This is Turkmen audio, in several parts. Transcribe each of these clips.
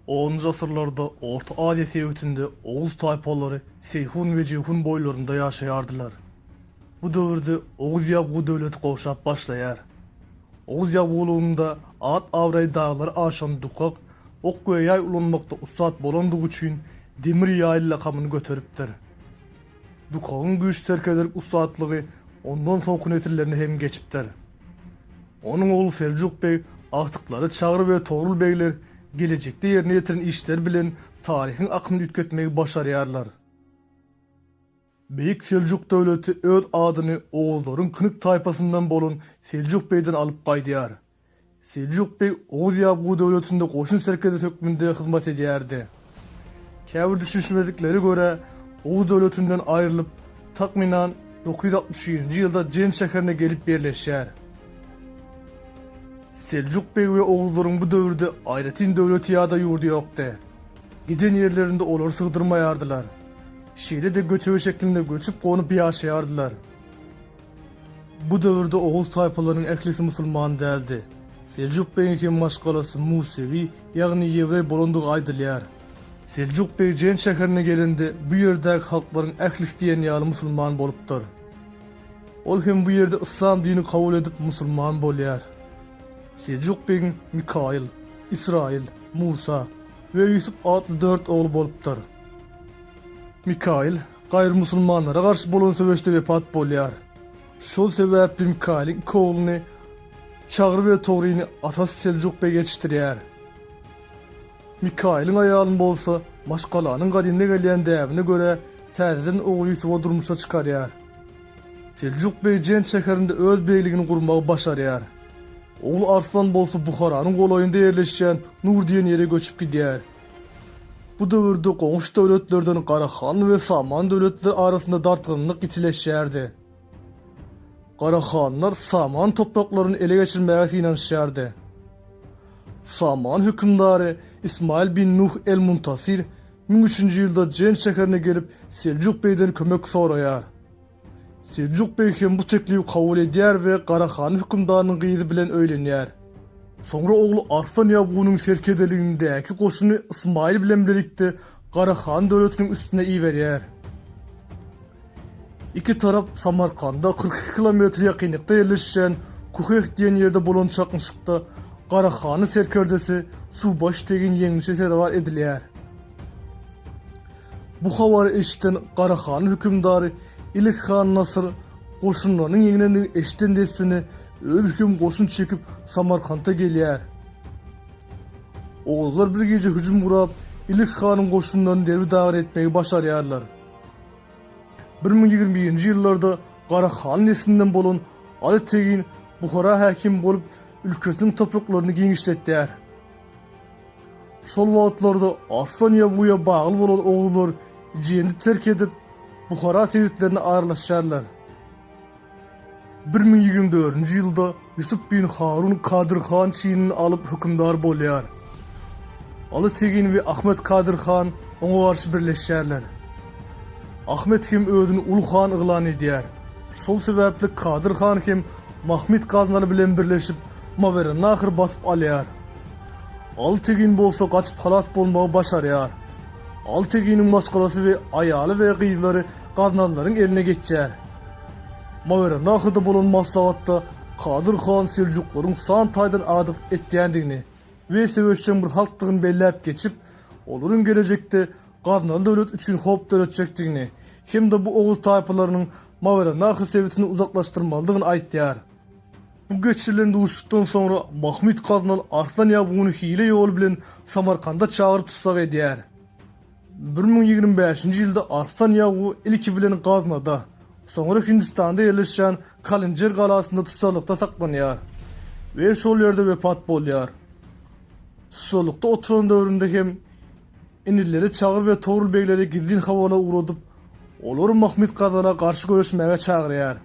Onunjy asyrlarda Orta Aziýa sebitinde oguz taýpalary Seýhun we Jeýhun boýlarynda ýaşaýardylar. Bu döwürde Oguz ýabgu döwleti gowşap başlaýar. Oguz ýabgulygynda at-abraýy daglary aşan Dukak ok we ýaý ulanmakda ussat bolandygy üçin Demir ýaýly lakamyny göteripdir. Dukagyň güýç serkerdelik ussatlygy ondan soňky nesillerine hem geçipdir. Onuň ogly Seljuk beg, agtyklary Çagry we Togrul begler gelejekde ýerine ýetiren işleri bilen taryhyň akymyny üýtgetmegi başarýarlar. Beýik Seljuk döwleti öz adyny oguzlaryň kynyk taýpasyndan bolan Seljuk begden alyp gaýdýar. Seljuk beg Oguz ýabgu döwletinde goşun serkerdesi hökmünde hyzmat edýärdi. Käbir düşünişmezliklere görä, Oguz döwletinden aýrylyp, takmynan 961-nji ýylda Jent şäherine gelip ýerleşýär. Seljuk beg we oguzlaryň bu döwürde aýratyn döwleti ýa-da ýurdy ýokdy. Giden ýerlerinde olary sygdyrmaýardylar. Şeýle-de göçebe şeklinde göçüp-gonup ýaşaýardylar. Bu döwürde oguz taýpalarynyň ählisi musulman däldi. Seljuk begiň hem maşgalasy musewi, ýagny ýewreý bolandygy aýdylýar. Seljuk beg Jent şäherine gelende bu ýerdäki halklaryň ählisi diýen ýaly musulman bolupdyr. Ol hem bu ýerde yslam dinini kabul edip musulman bolýar. Seljuk begiň Mikaýyl, Israýyl, Musa we Ýusup atly dört ogly bolupdyr. Mikaýyl gaýry-musulmanlara garşy bolan söweşde wepat bolýar. Şol sebäpli Mikaýylyň iki ogluny Çagry we Togryny atasy Seljuk beg ýetişdirýär. Mikaýylyň aýalyny bolsa maşgalanyň gadymda gelýän däbine görä täzeden ogly Ýusuba durmuşa çykarýar. Seljuk beg Jent şäherinde öz begligini gurmagy başarýar. Ogly Arslan bolsa Buharanyň golaýynda ýerleşýän Nur diýen ýere göçüp gidýär. Bu döwürde goňşy döwletlerden Garahan we Saman döwletleri arasynda dartgynlyk ýitileşýärdi. Garahanlar Saman topraklaryny ele geçirmäge synanyşýardy. Saman hökümdary Ismail bin Nuh el-Muntasir 1003-nji ýylda Jent şäherine gelip Seljuk begden kömek soraýar. Seljuk beg hem bu teklibi kabul edýär we Garahan hökümdarynyň gyzy bilen öýlenýär. Soňra ogly Arslan ýabgunyň serkerdeligindäki goşuny Ysmaýyl bilen bilelikde Garahan döwletiniň üstüne iberýär. Iki tarap Samarkanda 42 kilometr ýakynlykda ýerleşýän Kuheh diýen ýerde bolan çaknyşykda Garahanyň serkerdesi Subaş Tegin ýeňlişe sezewar edilýär. Bu habary eşiden Garahan hökümdary Ilik han Nasyr goşunlarynyň ýeňlendigini eşiden dessine özi hem goşun çekip Samarkanta gelýär. Oguzlar bir gije hüjüm gurap, Ilik hanyň goşunlaryny derbi-dagyn etmegi başarýarlar. 1021-nji ýyllarda Garahan neslinden bolan Aly Tegin Buhara häkimi bolup, ülkesiniň topraklaryny giňişletýär. Şol wagtlarda Arslan ýabguýa bagly bolan oguzlar Jendi terk edip, Buhara sebitlerine aralaşýarlar. 1024-nji ýylda Ýusup bin Harun Kadyr han çinini alyp hökümdar bolýar. Aly Tegin we Ahmet Kadyr han oňa garşy birleşýärler. Ahmet hem özüni uly han yglan edýär. Şol sebäpli Kadyr han hem Mahmyt Gaznaly bilen birleşip Mawerennahr basyp alýar. Altegin bolsa gaçyp halas bolmagy başarýar. Alteginiň maşgalasy we aýaly we gyzlary gaznalylaryň eline geçýär. Mawerennahrda bolan maslahatda Kadyr han seljuklaryň san taýdan agalyk etýändigini we söweşjeň bir halkdygyny belläp geçip, olaryň gelejekde Gaznaly döwlet üçin howp döretjekdigini hem-de bu oguz taýpalarynyň Mawerennahr sebitini uzaklaşdyrmalydygyny aýtýar. Bu geçirilen duşuşykdan soňra Mahmyt Gaznaly Arslan ýabguny hile ýoly bilen Samarkanda çagyryp tussag edýär. 1025-nji ýylda Arslan ýabgu ilki bilen Gaznada, soňra Hindistanda ýerleşýän Kalinjer galasynda tussaglykda saklanýar we şol ýerde wepat bolýar. Tussaglykda oturan döwründe hem inileri Çagry we Togrul begleri gizlin habarlar ugradyp, olary Mahmyt Gaznala garşy göreşmäge çagyrýar.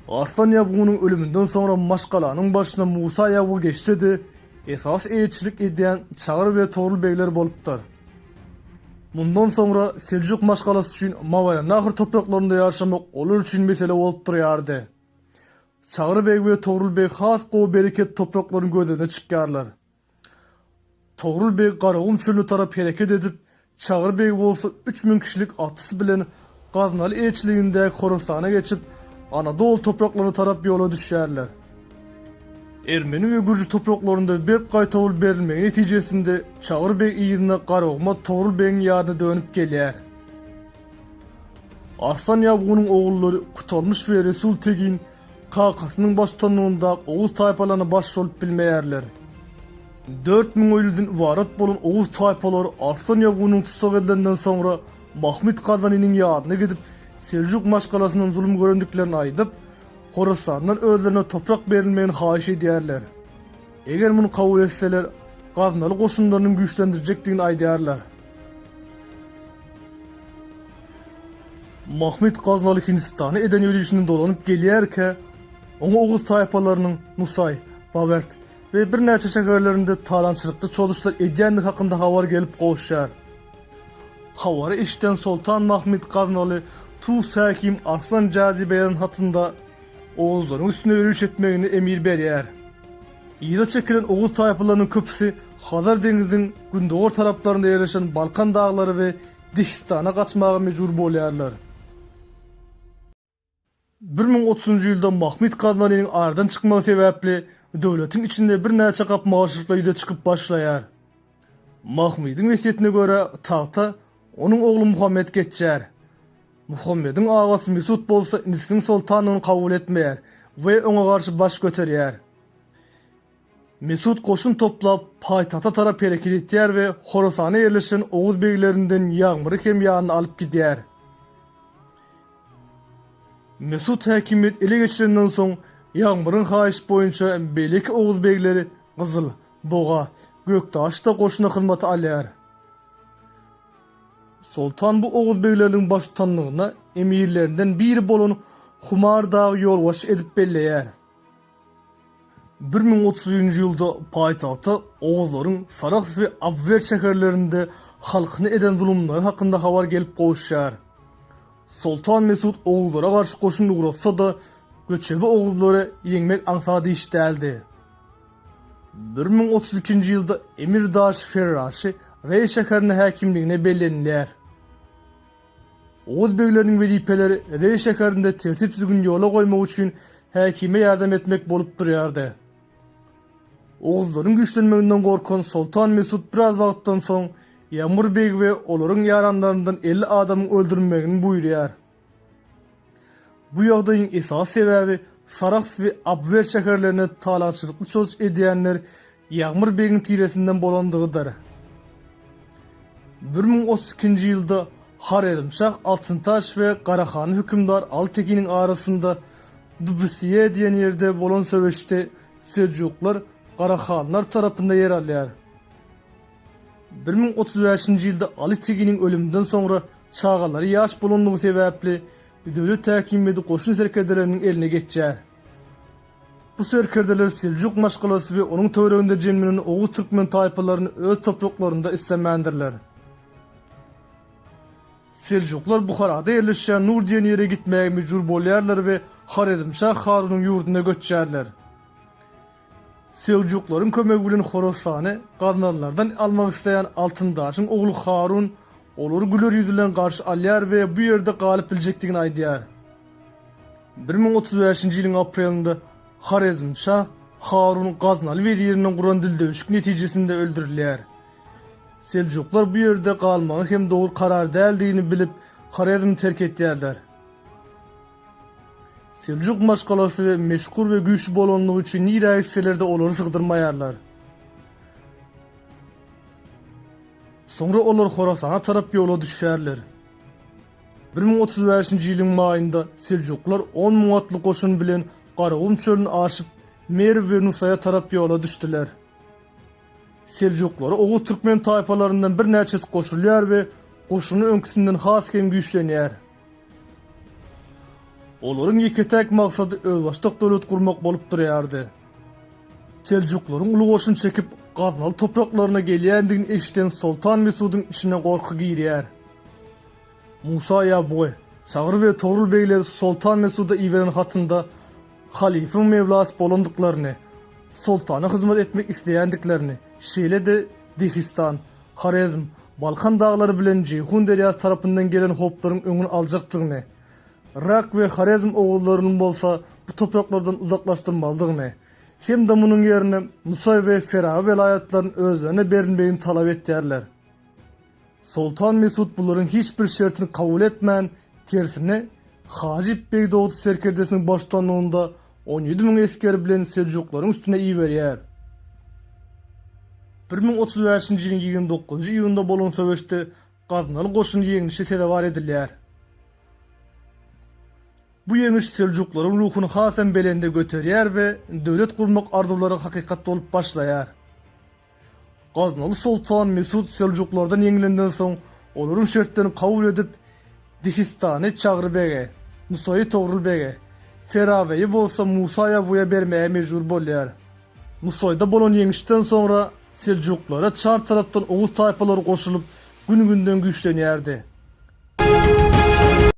Arslan ýabgunyň ölüminden soňra maşgalanyň başyna Musa ýabgu geçse-de, esasy eýeçilik edýän Çagry we Togrul begler bolupdyr. Mundan soňra seljuk maşgalasy üçin Mawerennahr topraklarynda ýaşamak olar üçin mesele bolup durýardy. Çagry beg we Togrul beg has gowy bereket topraklaryň gözlegine çykýarlar. Togrul beg Garagum çölüne tarap hereket edip, Çagry beg bolsa 3000 kişilik atlysy bilen Gaznaly elçiligindäki Horasana geçip, Anadolu topraklaryna tarap ýola düşýärler. Ermeni we gürji topraklarynda berk gaýtawul berilmegi netijesinde Çagry beg yzyna Garaguma Togrul begiň ýanyna dönüp gelýär. Arslan ýabgunyň ogullary Kutalmyş we Resul Tegin kakasynyň baştutanlygyndaky oguz taýpalaryna baş bolup bilmeýärler. 4000 öýlüden ybarat bolan oguz taýpalary Arslan ýabgunyň tussag edilenden soňra Mahmyt Gazanynyň ýanyna gidip, seljuk maşgalasyndan zulum görendiklerini aýdyp, Horasandan özlerine toprak berilmegini haýyş edýärler. Eger muny kabul etseler, gaznaly goşunlarynyň güýçlendirjekdigini aýdýarlar. Mahmyt Gaznaly Hindistana eden ýörişinden dolanyp gelýärkä, oňa oguz taýpalarynyň Nusaý, Bawert we birnäçe şäherlerinde talaňçylykly çozuşlar edýändigi hakynda habar gelip gowuşýar. Habary eşiden Soltan Mahmyt Gaznaly Tus häkim Arslan Jazibe ýazan hatynda oguzlaryň üstüne ýöriş etmegini emir berýär. Yza çekilen oguz taýpalarynyň köpüsi Hazar deňziniň gündogar taraplarynda ýerleşen Balkan daglary we Dehistana gaçmaga mejbur bolýarlar. 1030-njy ýylda Mahmyt Gaznalynyň aradan çykmagy sebäpli döwletiň içinde birnäçe gapma-garşylyklar ýüze çykyp başlaýar. Mahmydyň wesýetine görä tagta onuň ogly Muhammet geçýär. Muhammediň agasy Mesut bolsa inisiniň soltanlygyny kabul etmeýär we oňa garşy baş göterýär. Mesut goşun toplap, paýtagta tarap hereket etýär we Horasanda ýerleşen oguz beglerinden Ýagmyry hem ýanyna alyp gidýär. Mesut häkimiýet ele geçirenden soň, Ýagmyryň haýyşy boýunça beýleki oguz begleri Gyzyl, Boga, Gökdaşy-da goşuna hyzmata alýar. Soltan bu oguz begleriniň baştutanlygyna emirlerinden biri bolan Humar dagy ýolbaşçy edip belleýär. 1030-njy ýylda paýtagta oguzlaryň Sarahs we Abwerd şäherlerinde halkyna eden zulumlary hakynda habar gelip gowuşýar. Soltan Mesut oguzlara garşy goşun ugratsa-da, göçebe oguzlary ýeňmek aňsat iş däldi. 1032-nji ýylda Emir Daş Ferraşy Reý şäherine häkimligine bellenilýär. Oguz begleriniň wezipeleri Reý şäherinde tertip-düzgüni ýola goýmak üçin häkime ýardam etmek bolup durýardy. Oguzlaryň güýçlenmeginden gorkan Soltan Mesut biraz wagtdan soň Ýagmyr beg we olaryň ýaranlaryndan 50 adamyň öldürilmegini buýurýar. Bu ýagdaýyň esasy sebäbi Sarahs we Abwer şäherlerine talaňçylykly çozuş edýänler Ýagmyr begiň tiresinden bolandygydyr. 1032-nji ýylda Horezmşah Altyntaş we Garahanly hökümdar Aly Tekiniň arasynda Dubüsiýe diýen ýerde bolan söweşde seljuklar Garahanlylar tarapynda ýer alýar. 1035-nji ýylda Aly Teginiň ölüminden soňra çagalary ýaş bolanlygy sebäpli döwlet häkimiýeti goşun serkerdeleriniň eline geçýär. Bu serkerdeler seljuk maşgalasy we onuň töwereginde jemlenen oguz-türkmen taýpalaryny öz topraklarynda islemändirler. Seljuklar Buharada ýerleşýän Nur diýen ýere gitmäge mejbur bolýarlar we Horezmşah Harunyň ýurduna göçýärler. Seljuklaryň kömegi bilen Horasany gaznalylardan almak isleýän Altyndaşyň ogly Harun olary güler ýüz bilen garşy alýar we bu ýerde galyp biljekdigini aýdýar. 1035-nji ýylyň aprelinde Horezmşah Harun Gaznaly weziriniň guran dildüwşük netijesinde öldürilýär. Seljuklar bu ýerde galmagyň hem dogry karar däldigini bilip, Horezmi terk etýärler. Seljuk maşgalasy meşhur we güýçli bolanlygy üçin nirä gitseler-de olary sygdyrmaýarlar. Soňra olar Horasana tarap ýola düşýärler. 1035-nji ýylyň maýynda seljuklar on müň atly goşun bilen Garagum çölüni aşyp, Merw we Nusaýa tarap ýola düşdüler. Seljuklara oguz-türkmen taýpalaryndan birnäçesi goşulýar we goşuny öňküsinden has hem güýçlenýär. Olaryň ýeke-täk maksady özbaşdak döwlet gurmak bolup durýardy. Seljuklaryň uly goşun çekip Gaznaly topraklaryna gelýändigini eşiden Soltan Mesudyň içine gorky girýär. Musa Ýabgu, Çagry we Togrul begler Soltan Mesuda iberen hatynda halyfyň mewlasy bolandyklaryny, soltana hyzmat etmek isleýändiklerini, şeýle-de. Dehistan, Horezm, Balkan daglary bilen Jeýhun derýasy tarapyndan gelen howplaryň öňüni aljakdygyny, Yrak we Horezm oguzlaryny bolsa bu topraklardan uzaklaşdyrmalydygyny hem-de munuň ýerine Nusaý we Feraby welaýatlaryny özlerine berilmegini talap etýärler. Soltan Mesut bularyň hiç bir şertini kabul etmän, tersine, Hajyp beg Dawut serkerdesiniň baştutanlygynda 17 müň esgeri bilen seljuklaryň üstüne iberýär. 1035-nji ýylyň 29-njy iýunynda bolan söweşde gaznaly goşun ýeňlişe sezewar edilýär. Bu ýeňiş seljuklaryň ruhuny hasam belende göterýär we döwlet gurmak arzuwlary hakykat bolup başlaýar. Gaznaly soltan Mesut seljuklardan ýeňlenden soň, olaryň şertlerini kabul edip, Dihistany Çagry bege, Nusaýy Togrul bege, Feraweýi bolsa Musa ýabguýa bermäge mejbur bolýar. Nusaýda bolan ýeňişden soňra seljuklara çar tarapdan oguz taýpalary goşulyp, gün-günden güýçlenýärdi.